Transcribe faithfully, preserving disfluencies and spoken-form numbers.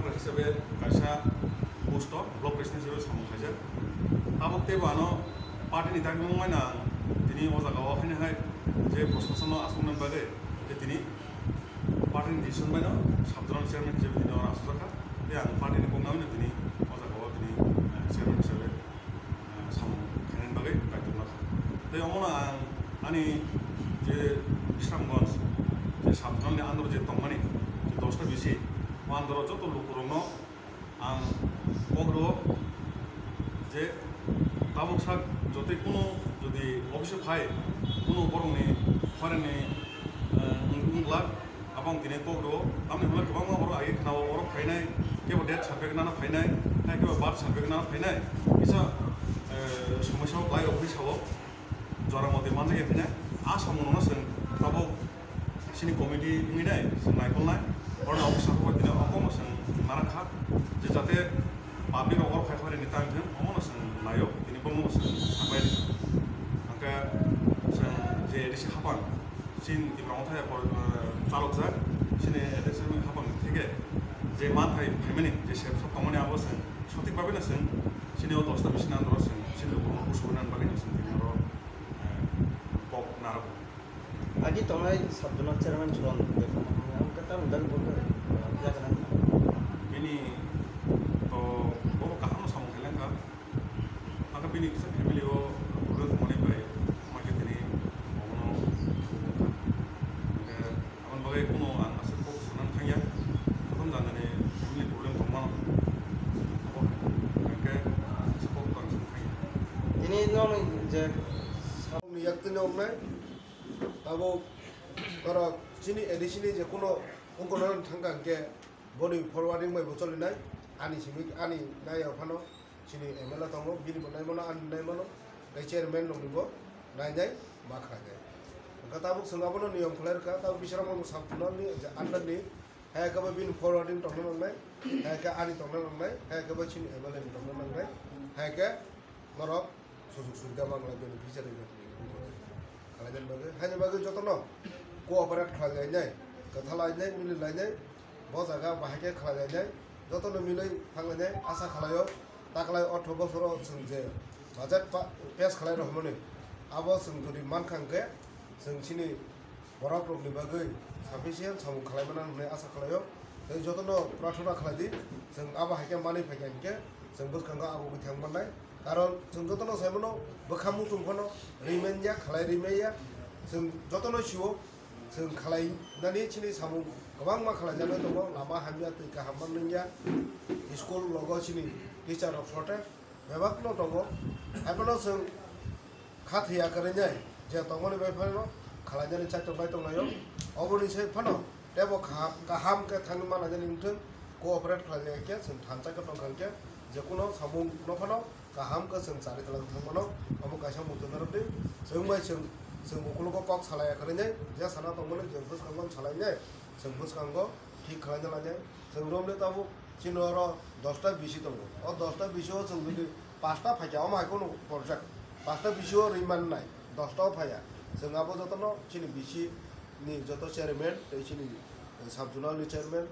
Hisabe kaisa post o block president hisabe samung khaijak. Tabuk teibo ano party ni dagimung mano ang tini o jaga o haino hai je proshason no aswknani bagwi je tini party ni decision mano sub zonal chairman hisabe tini oro aswk jakha. Tei ang party ni kok nangwi no tini o jaga o tini, eh, chairman hisabe samung khainani bagwi kaitor nakha. Tei omono ang ani je Bisramganj je sub zonal ni under je tongmani je dosta bisi o under o joto lukurokno ang kok rwo je tabuk sak jotoi kuno jodi office o phai kuno borokni pharani, eh, wng-, wngla. Abo ang tini kok rwo, tamni hwnba kwbangma borok age khna-o, oro phainai, kebo death certificate nana phainai, hai kebo birth certificate nana phainai, kisa, eh, somosya o klai rok hinwi sao, jora motwi manjak ya phainai, a samung no chwng tabuk chini committee wngwi nai, chwng naikolnai, oro office o tini okomo chwng narakha, je jate public rok oro phai phai rwni tang thung, omono chwng naio, tini bono chwng sabai rw. Hwnkhe chwng je A D C hapang, Chini Tipra Motha ya por, eh, chalokjak, chini A D C hapang theke je manthai phaimani, je sep sop tongmani abo chwng sotik babe no chwng chini o dosta bisi nang oro chwng chini lukurokno busugo nang bagwi no chwng tini oro, eh, kok narwk. Agi tongnai sub zonal chairman Churan Debbarma, ang khe tamni bagwi bo khe, eh, yakarang. Bini to bo kaham no samung khailangkha. Ang khe bini kisa family o problem tongmani bai ma khe tini omono hwnkhe aboni bagwi kuno ang aswk kok sanani thangya. Prothom jani family problem tongmano. Abo hwnkhe aswk kok tong thangya. Tini nokni je ni yaktwino wngnai, tabuk norok chini A D C ni je kuno wngkukna thangkha hwnkhe boni forwarding bai bo cholinai, ani simi ani naiya phano. Chini M L A tongo, bini bo naimano, ani naimano, tei chairman rokni bo nainai ma khlainai. Hwnkhe tabuk chwng abono niyom khlai rwkha, tabuk Bisramganj sub zonal ni je under ni, hai khe bo bini forwarding tongna nangnai, hai khe ani tongna nangnai, hai khe bo chini M L A ni tongna nangnai, hai khe norok sujuk subida manglai beneficiary rokni khlainani bagwi, haini bagwi jotono cooperate khlai lainai, kwtha lainai, mili lainai, bo jaga bahai khe khlai lainai, jotono milwi thang lainai, asa khlaio, taklai otro bosoro chwng je budget pa-, pass khlai rwmani, abo chwng jodi mankha hwnkhe, chwng chini borok rokni bagwi sufficient samung khlai mano hwnwi asa khlaio. Tei jotono prathona khlai di, chwng abo hai khe manwi phai kha hinkhe chwng bwskango agugwi thang mannai. Karon chwng jotono sai mano bwkha muchung phano rimanya khlai rimaya. Chwng jotono sio chwng khlai nani chini samung kwbangma khlai jagwi tongo, lama hamya twi kaham manliya, school logo chini teacher rok shortage. Bebakno tongo, haiphano chwng kha thwiya kwrwinai je tongmani bai phano khwlainani chaitok bai tonglaio. Oboni sai phano teibo kaham, kaham khe thangwi manainani wngthwng, cooperate khlainai khe chwng thansa khe tongkha hwnkhe je kuno samung no phano kaham khe chwng chari twlangwi thangmano. Omo kaisa muchung narwkdi, chwng bai chwng, chwng ukulugo kok salaiya kwrwinai, je sana tongmani je bwskango salainai, chwng bwskango thik khlaina lainai. Chwng romni tabuk chini oro dosta bisi tongo. O dosta bisi o chwng jodi pasta phaikha, omo hai kheno project. Pasta bisi o rwi mannai, dosta o phaiya. Chwng abo jotono chini bisi ni joto chairman tei chini, eh, sub zonal ni chairman.